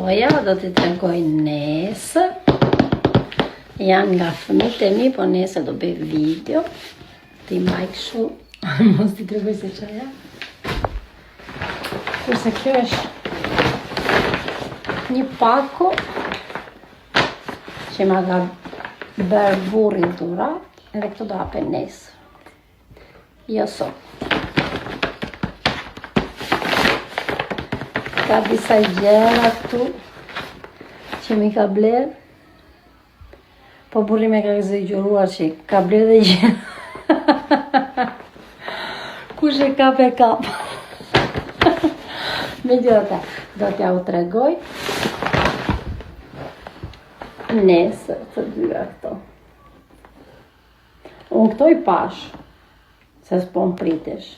tregoja, do t'i tregoj nesër. Janë nga fëmijët e mi, po nesër do bëj video. T'i mbaj kështu, mos t'i tregoj se ça janë. Kurse kjo është një pako që ma ka bërë burri dhuratë, edhe këto do hapen nesër. Jo sot. Ka disa gjëra këtu që m'i ka blerë. Po burri më ka ekzagjeruar që ka blerë dhe gjëra. Kush e kap e kap. Megjithatë, do t'jua tregoj nesër të dyja këto. Unë këto i pashë, se s'po më pritesh.